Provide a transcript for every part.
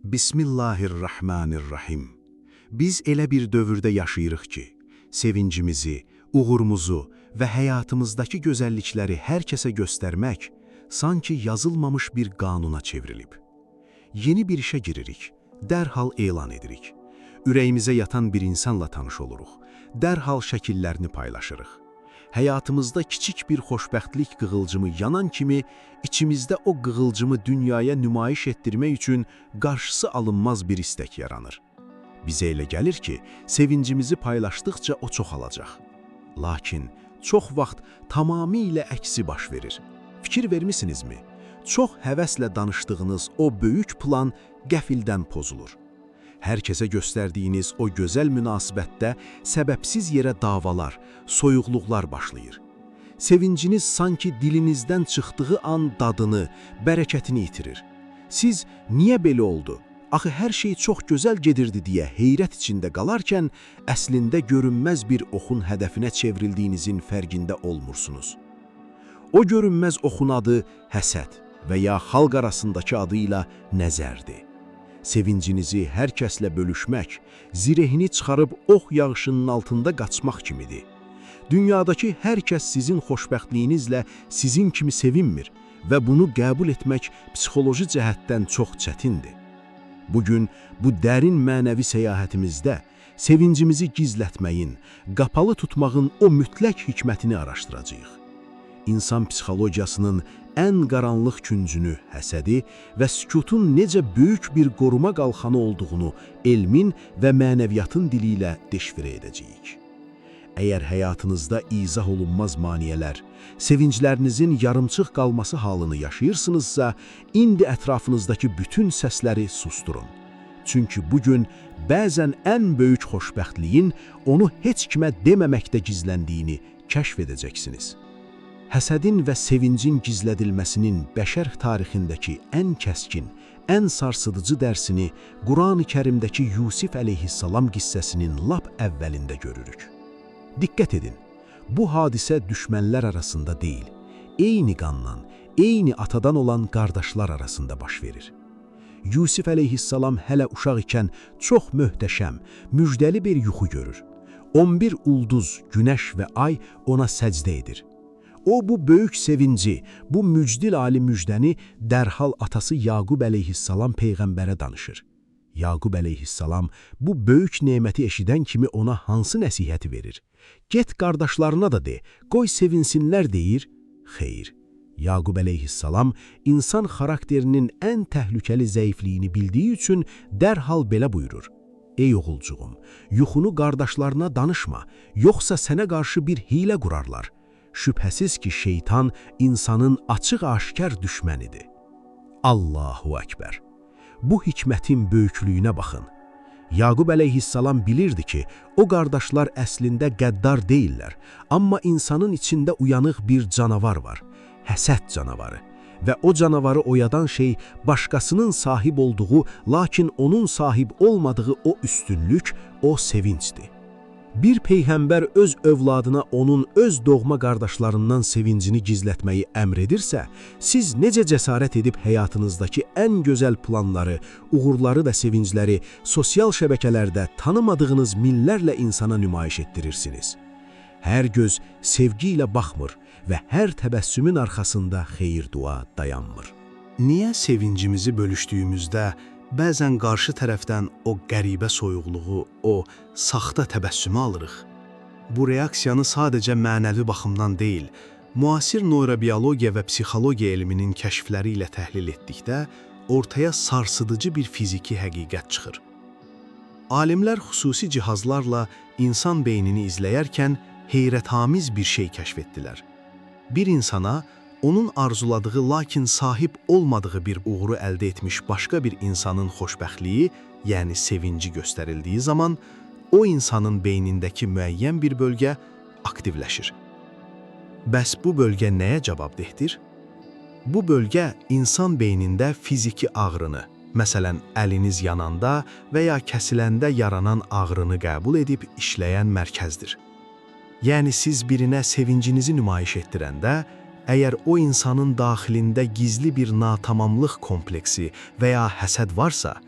Bismillahirrahmanirrahim. Biz elə bir dövrdə yaşayırıq ki, sevincimizi, uğurumuzu və həyatımızdakı gözəllikləri hər kəsə göstərmək sanki yazılmamış bir qanuna çevrilib. Yeni bir işə giririk, dərhal elan edirik. Ürəyimizə yatan bir insanla tanış oluruq, dərhal şəkillərini paylaşırıq. Həyatımızda kiçik bir xoşbəxtlik qığılcımı yanan kimi içimizdə o qığılcımı dünyaya nümayiş etdirmək üçün qarşısı alınmaz bir istək yaranır. Bizə elə gəlir ki, sevincimizi paylaşdıqca o çoxalacaq. Lakin çox vaxt tamamilə əksi baş verir. Fikir vermisinizmi? Çox həvəslə danışdığınız o böyük plan qəfildən pozulur. Hər kəsə göstərdiyiniz o gözəl münasibətdə səbəbsiz yerə davalar, soyuqluqlar başlayır. Sevinciniz sanki dilinizdən çıxdığı an dadını, bərəkətini itirir. Siz niyə belə oldu? Axı hər şey çox gözəl gedirdi deyə heyrət içində qalarkən, əslində görünməz bir oxun hədəfinə çevrildiyinizin fərqində olmursunuz. O görünməz oxun adı həsəd və ya xalq arasındakı adı ilə nəzərdir. Sevincinizi hər kəslə bölüşmək, zirehini çıxarıb ox yağışının altında qaçmaq kimidir. Dünyadakı hər kəs sizin xoşbəxtliyinizlə sizin kimi sevinmir və bunu qəbul etmək psixoloji cəhətdən çox çətindir. Bugün bu dərin mənəvi səyahətimizdə sevincimizi gizlətməyin, qapalı tutmağın o mütləq hikmətini araşdıracağıq. İnsan psixologiyasının ən qaranlıq küncünü, həsədi və sükutun necə böyük bir qoruma qalxanı olduğunu elmin və mənəviyyatın dili ilə deşifrə edəcəyik. Əgər həyatınızda izah olunmaz maneələr, sevinclərinizin yarımçıq qalması halını yaşayırsınızsa, indi ətrafınızdakı bütün səsləri susturun. Çünki bugün bəzən ən böyük xoşbəxtliyin onu heç kimə deməməkdə gizləndiyini kəşf edəcəksiniz. Həsədin və sevincin gizlədilməsinin bəşər tarixindəki ən kəskin, ən sarsıdıcı dərsini Qurani Kərimdəki Yusif əleyhissalam qissəsinin lap əvvəlində görürük. Diqqət edin, bu hadisə düşmənlər arasında deyil, eyni qandan, eyni atadan olan qardaşlar arasında baş verir. Yusif əleyhissalam hələ uşaq ikən çox möhtəşəm, müjdəli bir yuxu görür. 11 ulduz, günəş və ay ona səcdə edir. O bu böyük sevinci, bu mücdil ali müjdəni dərhal atası Yaqub əleyhissalam peyğəmbərə danışır. Yaqub əleyhissalam bu böyük neməti eşidən kimi ona hansı nəsihəti verir? Get qardaşlarına da de, qoy sevinsinlər deyir. Xeyr. Yaqub əleyhissalam insan xarakterinin ən təhlükəli zəifliyini bildiyi üçün dərhal belə buyurur. Ey oğulcuğum, yuxunu qardaşlarına danışma, yoxsa sənə qarşı bir hilə qurarlar. Şübhəsiz ki, şeytan insanın açıq-aşkar düşmənidir. Allahu Əkbər. Bu hikmətin böyüklüyünə baxın. Yaqub əleyhissalam bilirdi ki, o qardaşlar əslində qəddar deyillər, amma insanın içində uyanıq bir canavar var, həsəd canavarı. Və o canavarı oyadan şey başqasının sahib olduğu, lakin onun sahib olmadığı o üstünlük, o sevincdir. Bir peyğəmbər öz övladına onun öz doğma qardaşlarından sevincini gizlətməyi əmr edirsə, siz necə cəsarət edib həyatınızdakı ən gözəl planları, uğurları və sevincləri sosial şəbəkələrdə tanımadığınız minlərlə insana nümayiş etdirirsiniz? Hər göz sevgi ilə baxmır və hər təbəssümün arxasında xeyir dua dayanmır. Niyə sevincimizi bölüşdüyümüzdə bəzən qarşı tərəfdən o qəribə soyuqluğu, o saxta təbəssümü alırıq? Bu reaksiyanı sadəcə mənəvi baxımdan deyil, müasir nörobiologiya və psixologiya elminin kəşfləri ilə təhlil etdikdə ortaya sarsıdıcı bir fiziki həqiqət çıxır. Alimlər xüsusi cihazlarla insan beynini izləyərkən heyrətamiz bir şey kəşf etdilər. Bir insana onun arzuladığı lakin sahib olmadığı bir uğuru əldə etmiş başqa bir insanın xoşbəxtliyi, yəni sevinci göstərildiyi zaman o insanın beynindəki müəyyən bir bölgə aktivləşir. Bəs bu bölgə nəyə cavabdehdir? Bu bölgə insan beynində fiziki ağrını, məsələn, əliniz yananda və ya kəsiləndə yaranan ağrını qəbul edib işləyən mərkəzdir. Yəni siz birinə sevincinizi nümayiş etdirəndə, əgər o insanın daxilində gizli bir natamamlıq kompleksi və ya həsəd varsa,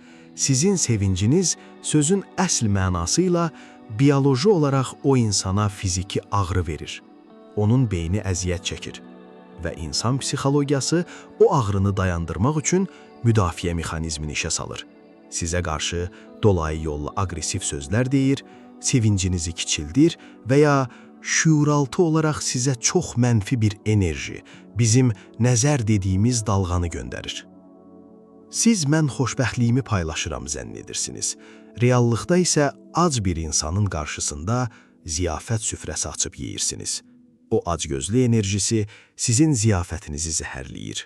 Sizin sevinciniz sözün əsl mənası ilə biyoloji olaraq o insana fiziki ağrı verir. Onun beyni əziyyət çəkir və insan psixologiyası o ağrını dayandırmaq üçün müdafiə mexanizmini işə salır. Sizə qarşı dolayı yolla aqressiv sözlər deyir, sevincinizi kiçildir və ya şüuraltı olaraq sizə çox mənfi bir enerji, bizim nəzər dediyimiz dalğanı göndərir. Siz mən xoşbəxtliyimi paylaşıram zənn edirsiniz. Reallıqda isə ac bir insanın qarşısında ziyafət süfrəsi açıb yeyirsiniz. O acgözlü enerjisi sizin ziyafətinizi zəhərləyir.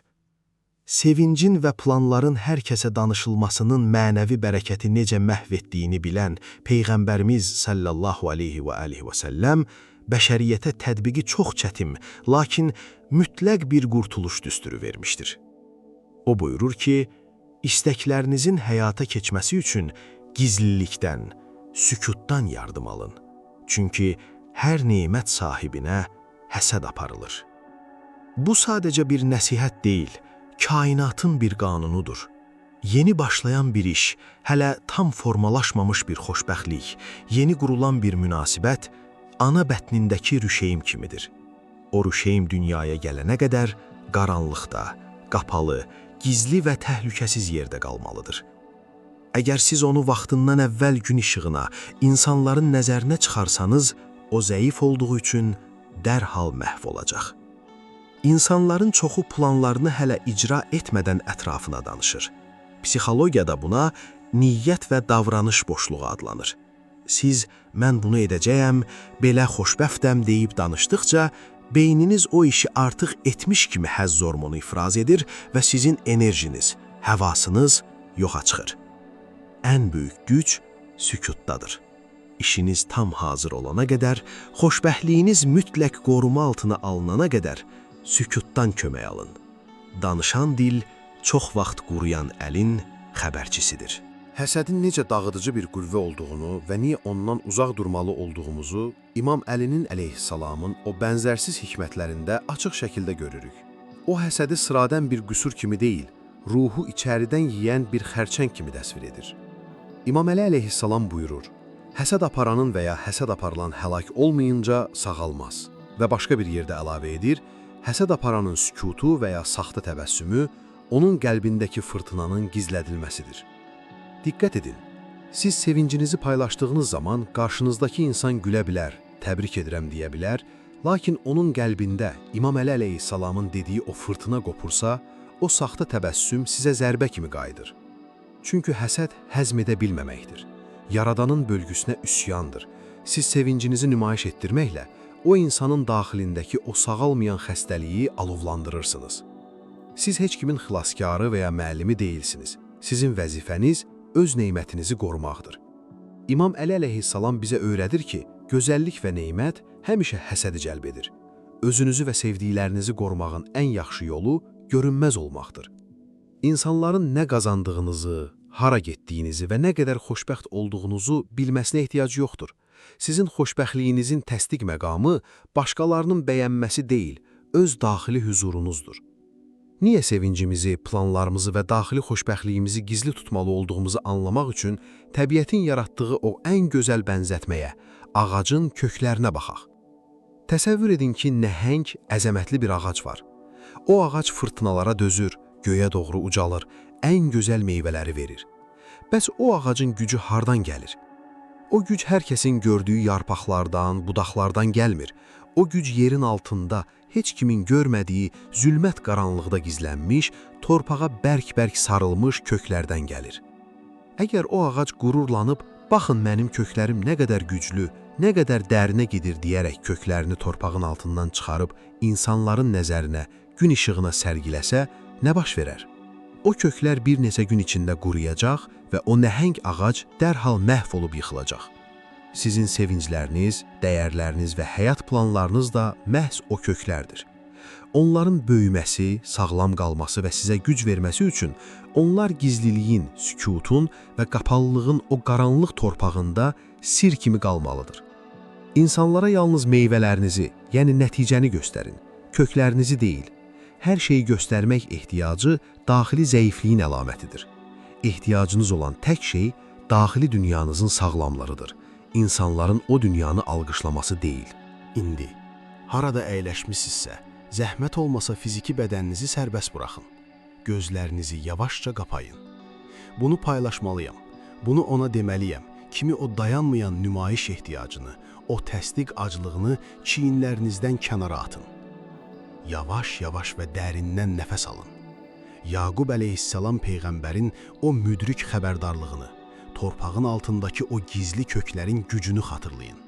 Sevincin və planların hər kəsə danışılmasının mənəvi bərəkəti necə məhv etdiyini bilən Peyğəmbərimiz sallallahu aleyhi və alihi və səlləm bəşəriyyətə tətbiqi çox çətin, lakin mütləq bir qurtuluş düsturu vermişdir. O buyurur ki, istəklərinizin həyata keçməsi üçün gizlilikdən, sükutdan yardım alın. Çünki hər nemət sahibinə həsəd aparılır. Bu sadəcə bir nəsihət deyil, kainatın bir qanunudur. Yeni başlayan bir iş, hələ tam formalaşmamış bir xoşbəxtlik, yeni qurulan bir münasibət ana bətnindəki rüşeym kimidir. O rüşeym dünyaya gələnə qədər qaranlıqda, qapalı, gizli və təhlükəsiz yerdə qalmalıdır. Əgər siz onu vaxtından əvvəl gün işığına, insanların nəzərinə çıxarsanız, o zəif olduğu üçün dərhal məhv olacaq. İnsanların çoxu planlarını hələ icra etmədən ətrafına danışır. Psixologiyada buna niyyət və davranış boşluğu adlanır. Siz mən bunu edəcəyəm, belə xoşbəxtəm deyib danışdıqca, beyniniz o işi artıq etmiş kimi həzz hormonu ifraz edir və sizin enerjiniz, həvasınız yoxa çıxır. Ən böyük güc sükutdadır. İşiniz tam hazır olana qədər, xoşbəxtliyiniz mütləq qoruma altına alınana qədər sükutdan kömək alın. Danışan dil çox vaxt quruyan əlin xəbərçisidir. Həsədin necə dağıdıcı bir qüvvə olduğunu və niyə ondan uzaq durmalı olduğumuzu İmam Əlinin əleyhissalamın o bənzərsiz hikmətlərində açıq şəkildə görürük. O həsədi sıradan bir qüsur kimi deyil, ruhu içəridən yeyən bir xərçəng kimi təsvir edir. İmam Əli əleyhissalam buyurur, həsəd aparanın və ya həsəd aparılan həlak olmayınca sağalmaz və başqa bir yerdə əlavə edir, həsəd aparanın sükutu və ya saxta təbəssümü onun qəlbindəki fırtınanın gizlədilməsidir. Diqqət edin, siz sevincinizi paylaşdığınız zaman qarşınızdakı insan gülə bilər, təbrik edirəm deyə bilər, lakin onun qəlbində İmam Əli əleyhissalamın dediyi o fırtına qopursa, o saxta təbəssüm sizə zərbə kimi qayıdır. Çünki həsəd həzm edə bilməməkdir. Yaradanın bölgüsünə üsyandır. Siz sevincinizi nümayiş etdirməklə o insanın daxilindəki o sağalmayan xəstəliyi alovlandırırsınız. Siz heç kimin xilaskarı və ya müəllimi deyilsiniz. Sizin vəzifəniz öz nemətinizi qorumaqdır. İmam Əli əleyhissalam bizə öyrədir ki, gözəllik və nemət həmişə həsədi cəlb edir. Özünüzü və sevdiklərinizi qorumağın ən yaxşı yolu görünməz olmaqdır. İnsanların nə qazandığınızı, hara getdiyinizi və nə qədər xoşbəxt olduğunuzu bilməsinə ehtiyacı yoxdur. Sizin xoşbəxtliyinizin təsdiq məqamı başqalarının bəyənməsi deyil, öz daxili hüzurunuzdur. Niyə sevincimizi, planlarımızı və daxili xoşbəxtliyimizi gizli tutmalı olduğumuzu anlamaq üçün təbiətin yaratdığı o ən gözəl bənzətməyə, ağacın köklərinə baxaq. Təsəvvür edin ki, nəhəng, əzəmətli bir ağac var. O ağac fırtınalara dözür, göyə doğru ucalır, ən gözəl meyvələri verir. Bəs o ağacın gücü hardan gəlir? O güc hər kəsin gördüyü yarpaqlardan, budaqlardan gəlmir. O güc yerin altında, heç kimin görmədiyi zülmət qaranlıqda gizlənmiş, torpağa bərk-bərk sarılmış köklərdən gəlir. Əgər o ağac qürurlanıb, baxın mənim köklərim nə qədər güclü, nə qədər dərinə gedir deyərək köklərini torpağın altından çıxarıb insanların nəzərinə, gün işığına sərgiləsə, nə baş verər? O köklər bir neçə gün içində quruyacaq və o nəhəng ağac dərhal məhv olub yıxılacaq. Sizin sevincləriniz, dəyərləriniz və həyat planlarınız da məhz o köklərdir. Onların böyüməsi, sağlam qalması və sizə güc verməsi üçün onlar gizliliyin, sükutun və qapalılığın o qaranlıq torpağında sir kimi qalmalıdır. İnsanlara yalnız meyvələrinizi, yəni nəticəni göstərin, köklərinizi deyil. Hər şeyi göstərmək ehtiyacı daxili zəifliyin əlamətidir. Ehtiyacınız olan tək şey daxili dünyanızın sağlamlığıdır. İnsanların o dünyanı alqışlaması deyil. İndi, harada əyləşmisinizsə, zəhmət olmasa fiziki bədəninizi sərbəst buraxın. Gözlərinizi yavaşca qapayın. Bunu paylaşmalıyam, bunu ona deməliyəm kimi o dayanmayan nümayiş ehtiyacını, o təsdiq aclığını çiyinlərinizdən kənara atın. Yavaş-yavaş və dərindən nəfəs alın. Yaqub əleyhissalam peyğəmbərin o müdrik xəbərdarlığını, torpağın altındakı o gizli köklərin gücünü xatırlayın.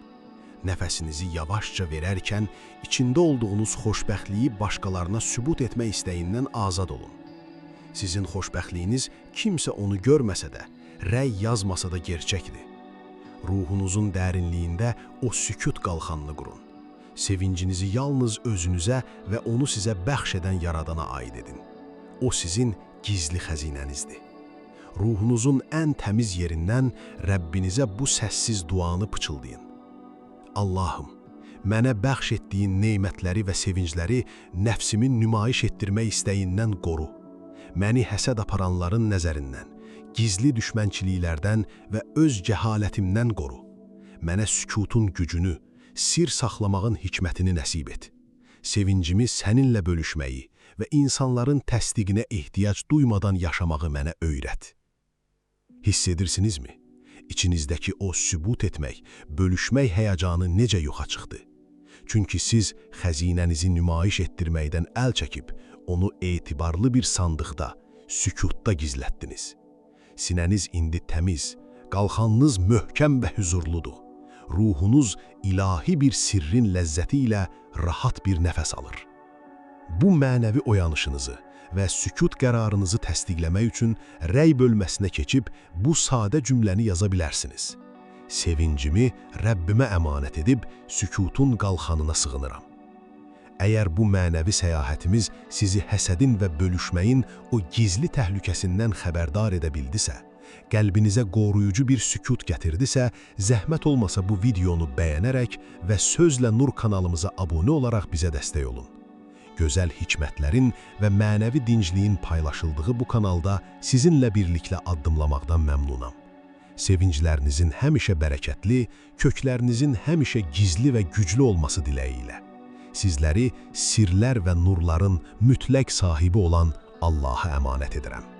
Nəfəsinizi yavaşca verərkən içində olduğunuz xoşbəxtliyi başqalarına sübut etmə istəyindən azad olun. Sizin xoşbəxtliyiniz kimsə onu görməsə də, rəy yazmasa da gerçəkdir. Ruhunuzun dərinliyində o sükut qalxanını qurun. Sevincinizi yalnız özünüzə və onu sizə bəxş edən Yaradana aid edin. O sizin gizli xəzinənizdir. Ruhunuzun ən təmiz yerindən Rəbbinizə bu səssiz duanı pıçıldayın. Allahım, mənə bəxş etdiyin nemətləri və sevincləri nəfsimin nümayiş etdirmək istəyindən qoru. Məni həsəd aparanların nəzərindən, gizli düşmənçiliklərdən və öz cəhalətimdən qoru. Mənə sükutun gücünü, sir saxlamağın hikmətini nəsib et. Sevincimi səninlə bölüşməyi və insanların təsdiqinə ehtiyac duymadan yaşamağı mənə öyrət. Hiss edirsinizmi? İçinizdəki o sübut etmək, bölüşmək həyəcanı necə yoxa çıxdı? Çünki siz xəzinənizi nümayiş etdirməkdən əl çəkib, onu etibarlı bir sandıqda, sükutda gizlətdiniz. Sinəniz indi təmiz, qalxanınız möhkəm və hüzurludur. Ruhunuz ilahi bir sirrin ləzzəti ilə rahat bir nəfəs alır. Bu mənəvi oyanışınızı və sükut qərarınızı təsdiqləmək üçün rəy bölməsinə keçib bu sadə cümləni yaza bilərsiniz. Sevincimi Rəbbimə əmanət edib sükutun qalxanına sığınıram. Əgər bu mənəvi səyahətimiz sizi həsədin və bölüşməyin o gizli təhlükəsindən xəbərdar edə bildisə, qəlbinizə qoruyucu bir sükut gətirdisə, zəhmət olmasa bu videonu bəyənərək və Sözlə Nur kanalımıza abunə olaraq bizə dəstək olun. Gözəl hikmətlərin və mənəvi dincliyin paylaşıldığı bu kanalda sizinlə birlikdə addımlamaqdan məmnunam. Sevinclərinizin həmişə bərəkətli, köklərinizin həmişə gizli və güclü olması diləyi ilə. Sizləri sirlər və nurların mütləq sahibi olan Allaha əmanət edirəm.